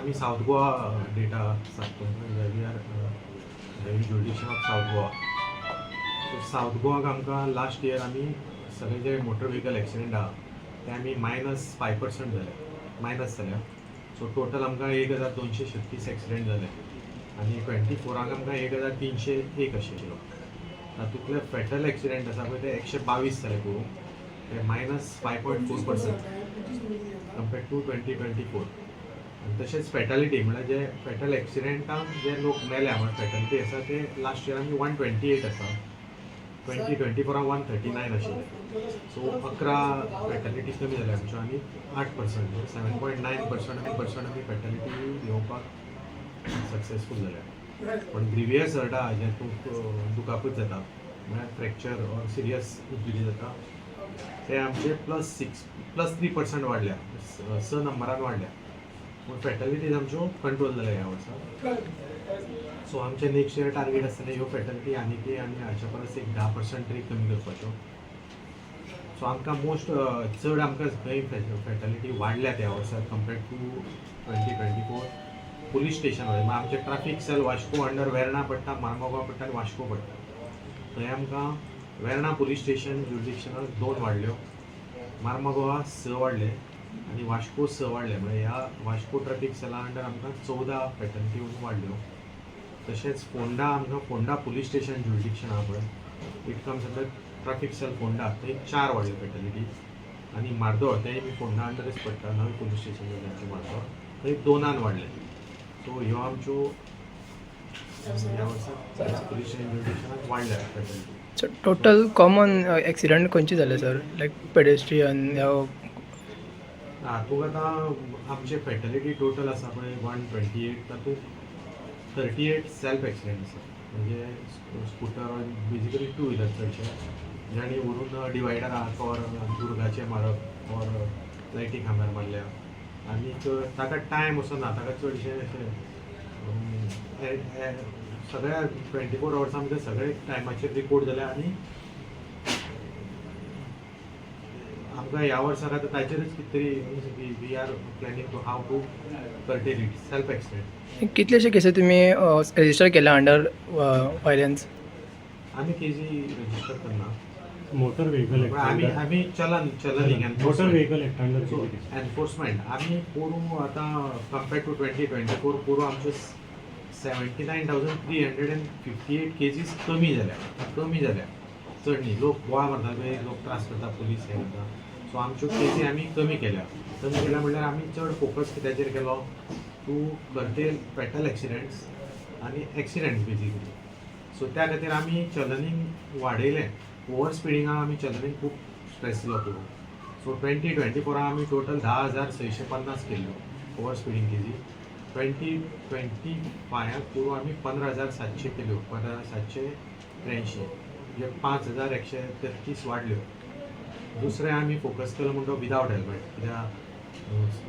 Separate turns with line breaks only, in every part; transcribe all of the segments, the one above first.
आमी south Goa data सांगता. We are having jurisdiction of South Goa. So South गोवाक आमकां लास्ट इयर आमी सगळे जे मोटर व्हेकल एक्सिडंट आहा ते आमी मायनस 5% जाले, मायनस जाल्या. सो टोटल आमकां 1236 एक्सिडंट जाले आनी 24राक आमकां 1301 आशिल्लो. तातूंतले फेटल एक्सिडंट आसा पळय, ते 122 जाले करून ते minus 5.4% compared to 2024. आनी तशेंच फेटालिटी म्हळ्यार जे फेटल एक्सिडेंटान जे लोक मेल्या, म्हळ्यार फेटालिटी आसा, ते लास्ट इयर आमी 128 आसा, 2024राक 139 आशिल्ले. सो 11 फेटालिटी कमी जाल्या आमच्यो आनी 8%, 7.9% आमी पर्संट आमी फेटालिटी देंवोवपाक सक्सेसफूल जाल्या. पण ग्रिवियस हर्ट आहा, जे तूं दुखापत जाता, म्हळ्यार फ्रॅक्चर ऑर सिरियस इंजुरी जाता, ते आमचे प्लस 6, प्लस 3% वाडल्या, स नंबरान वाडल्या. पूण फेटलिटीज आमच्यो कंट्रोल जाल्या ह्या वर्सा. सो आमचें नेक्स्ट इयर टार्गेट आसतलें ह्यो फेटलिटी आनीकय आनी हाच्या परस एक 10% तरी कमी करपाच्यो. सो आमकां मोस्ट चड आमकां खंय फेटलिटी वाडल्या त्या वर्सा compared to 2024, police station. आमचे traffic cell Vasco under Verna पडटा, मार्मगोवा पडटा आनी वास्को पडटा. थंय आमकां वेर्णा पुलीस स्टेशन जुरिडिक्शनाक दोन वाडल्यो, मार्मगोवा स वाडले आनी वास्को स वाडले. म्हळ्यार ह्या वास्को ट्राफीक सेला अंडर आमकां 14 फेटलिटी वाडल्यो. तशेंच फोंडा, आमकां फोंडा पुलीस स्टेशन जुरिडिक्शन आहा पळय, it comes under traffic cell Ponda, थंय चार वाडल्यो फेटलिटी. आनी मार्दोळ, तेंय बी फोंडा अंडरच पडटा, नवें पुलीस स्टेशन जालें आमचें मार्दोळ, थंय दोनान वाडले. सो ह्यो आमच्यो ह्या वर्सा पुलीस स्टेशन जुरिडिक्शनाक वाडल्या फेटलिटी.
सो टोटल कॉमन एक्सिडंट खंयचे जाले सर, लायक पेडेस्ट्रियन ह्या?
हातूंत आतां आमचे फेटलिटी टोटल आसा पळय 128, तातूंत 38 सेल्फ एक्सिडंट आसा, म्हणजे स्कुटर, बेजिकली टू व्हिलर चडशे, जाणी व्हरून डिवायडराक ऑर दुर्गाचे मारप ऑर लायटी खांब्यार मारल्या. आनीक ताका टायम असो ना, ताका चडशे अशें सगळ्या 24 अवर्सां भितर सगळे टायमाचेर रिपोर्ट जाल्या. आनी आमकां ह्या वर्साक आतां ताचेरच कितें तरी we are planning to how to curtail it, self accident.
कितलेशे केसी तुमी रजिस्टर केल्या अंडर वायलन्स?
आमी केजी रजिस्टर करना.
Motor vehicle.
पण आमी आमी चलन चलनिंग.
Motor vehicle act under.
So enforcement आमी पोरूं आतां compared to 2024 पोरूं आमच्यो 79,358 cases कमी जाल्या, कमी जाल्या, चड न्ही. लोक बोवाळ मारता पळय, लोक त्रास करता, पुलीस हे करता. सो आमच्यो केजी आमी कमी केल्या. कमी केल्या म्हणल्यार आमी चड फोकस कित्याचेर केलो? टू कर्टेल फेटल एक्सिडंट्स आनी एक्सिडंट्स बेजिकली. सो त्या खातीर आमी चलनींग वाडयलें. ओवर स्पिडिंगाक आमी चलनींग खूब स्ट्रेस दिलो पोरूं. सो 2024राक आमी टोटल 10,650 केल्ल्यो ओवर स्पिडींग केजी. 2025राक पोरूं आमी 15,700 केल्यो, 15,783, म्हणजे 5133 वाडल्यो. दुसरें आमी फोकस केलो म्हणटा तो विदावट हेल्मेट, कित्याक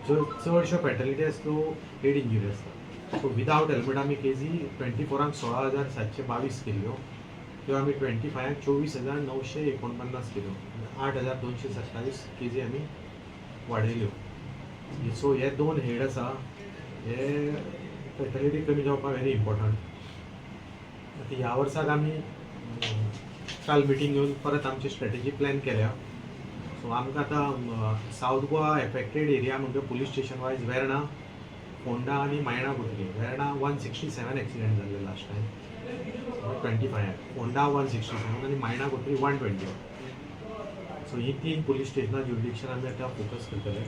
चड चडश्यो फेटलिटी आसता त्यो हेड इंजुरी आसता. सो विदावट हेल्मेट आमी केजी 24राक 16,722 केल्ल्यो, त्यो आमी 25राक 24,949 केल्यो, 8227 केजी आमी वाडयल्यो. सो हे दोन हेड आसा, हे फेटलिटी कमी जावपाक व्हेरी इम्पॉर्टंट. आतां ह्या वर्साक आमी काल मिटींग घेवन परत आमची स्ट्रेटजी प्लॅन केल्या. सो आमकां आतां सावथ गोवा एफेक्टेड एरिया म्हणजे police station wise Verna, Ponda आनी मायणा कुर्ली. वेर्णा 167 एक्सिडंट जाल्ले लास्ट टायम 25राक, फोंडा 167 आनी मायणा कुर्ली 121. सो ही तीन पुलीस स्टेशनां ज्युरिडिक्शन आमी आतां फोकस करतले.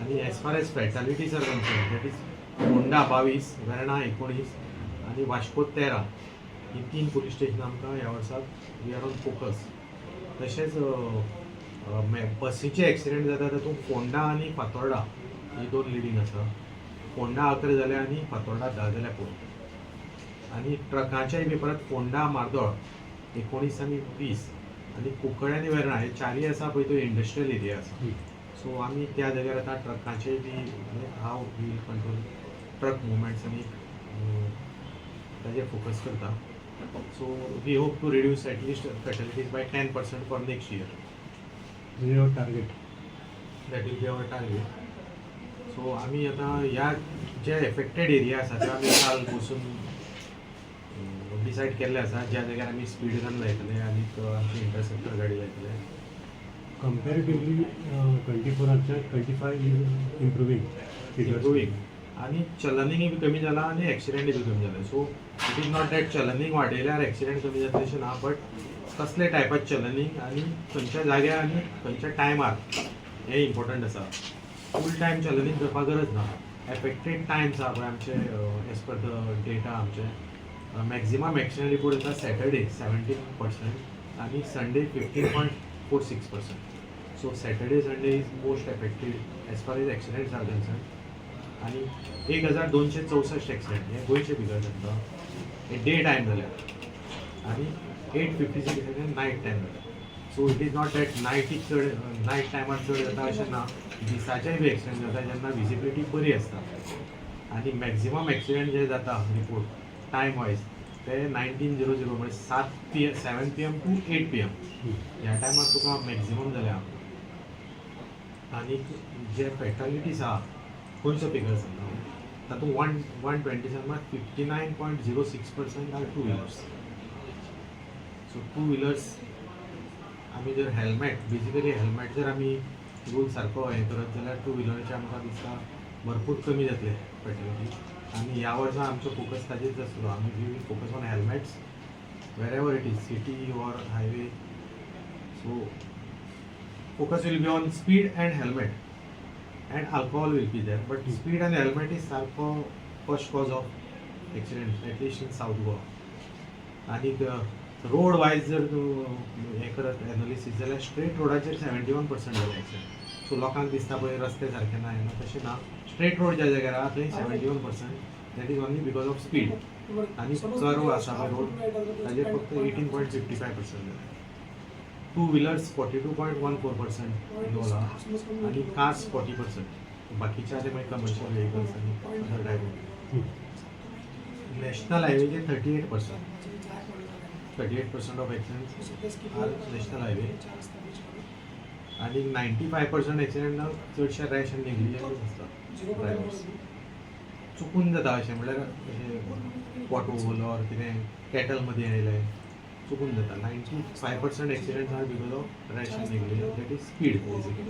आनी as far as fatalities are concerned, that is Ponda 22, Verna 19 आनी वास्को 13, ही तीन पुलीस स्टेशनां आमकां ह्या वर्साक we are on focus. तशेंच बसीचे एक्सिडंट जाता तातूंत फोंडा आनी फातोर्डा ही दोन लिडींग आसा. फोंडा 11 जाल्या आनी फातोर्डा 10 जाल्या पोरूं. आनी ट्रकाचेय बी परत फोंडा, मार्दोळ 19 आनी 20 आनी कुंकळे आनी वेर्णा, हे चारय आसा पळय त्यो इंडस्ट्रियल एरिया आसा. सो आमी त्या जाग्यार आतां ट्रकाचे बी how we'll control truck movements आनी ताजेर फोकस करता. So we hope to reduce at least fatalities by 10% for next year.
Your target.
That will be our target. So आमी आतां ह्या जे एफेक्टेड एरिया आसा ते आमी काल बसून डिसायड केल्ले आसा, ज्या जाग्यार आमी स्पीड गन लायतले आनीक आमची इंटरसेप्टर गाडी लायतले.
कम्पॅरेटिवली 24आच्या 25 is improving.
Improving आनी चलनिंगय बी कमी जाला आनी एक्सिडेंटय बी कमी जाले. So it is not that chalaning वाडयल्यार एक्सिडेंट कमी जातले अशें ना, बट कसले टायपाचे चलनिंग आनी खंयच्या जाग्यार आनी खंयच्या टायमार हें इम्पॉर्टंट आसा. फूल टायम चलनिंग करपाक गरज ना. एफेक्टेड टायम्स आहा पळय आमचे, एज पर the data आमचे मॅक्झिमम एक्सिडेंट रिपोर्ट येता सॅटर्डे 17% आनी Sunday 15.46%. So Saturday, Sunday is most affected as far as accidents are concerned. आनी 1264 एक्सिडेंट हे गोंयचे भितर जाता हे डे टायम जाल्यार आनी 856 accident night time जाल्यार. So it is not that नायटीक चड, नायट टायमार चड जाता अशें ना. दिसाचेय बी एक्सिडेंट जाता जेन्ना विजिबिलिटी बरी आसता. आनी मॅक्झिमम एक्सिडेंट जे जाता रिपोर्ट टायम वायज ते 19:00, म्हणजे सात P 7 p.m. to 8 p.m. ह्या टायमार तुका मॅक्झिमम जाल्या. आनी जे फेटालिटीज आहा गोंयचो फिगर सांगता, तातूंत 1 127 59.06% are two wheelers. So two wheelers आमी जर हेल्मेट, बेजिकली हेल्मेट जर आमी रूल सारको हें करत जाल्यार टू व्हिलराचे आमकां दिसता भरपूर कमी जातले फेटलिटी. आनी ह्या वर्सा आमचो फोकस ताजेच आसलो. आमी we will focus on helmets wherever it is, city or highway. So focus will be on speed and helmet, and alcohol will be there, but speed and helmet is सारको first cause of accident, at least in South Goa. आनीक road wise जर तूं हें करत analysis जाल्यार straight रोडाचेर 71% जाले accident. So लोकांक दिसता पळय रस्ते सारके ना, हें ना, तशें ना. स्ट्रेट रोड ज्या जाग्यार आहा थंय 71%, that is only because of speed. आनी कर्व आसा पळय रोड, ताजेर फक्त 18.55% जाले. Two wheelers 42.14% involve आहा आनी कार्स 40%. बाकीचे आहा ते मागीर कमर्शियल वेहिकल्स आनी अदर टायप. नॅशनल हायवेचेर 38%, 38% of accidents are national highway. आनी 95% एक्सिडेंट चडशे रॅश आनी नेग्लिजन्स आसता. ड्रायवर्स चुकून जाता अशें, म्हणल्यार अशें पॉटहोल ऑर कितें कॅटल मदीं आयलें, चुकून जाता. 95% accidents are because of rash and negligence, that is speed basically.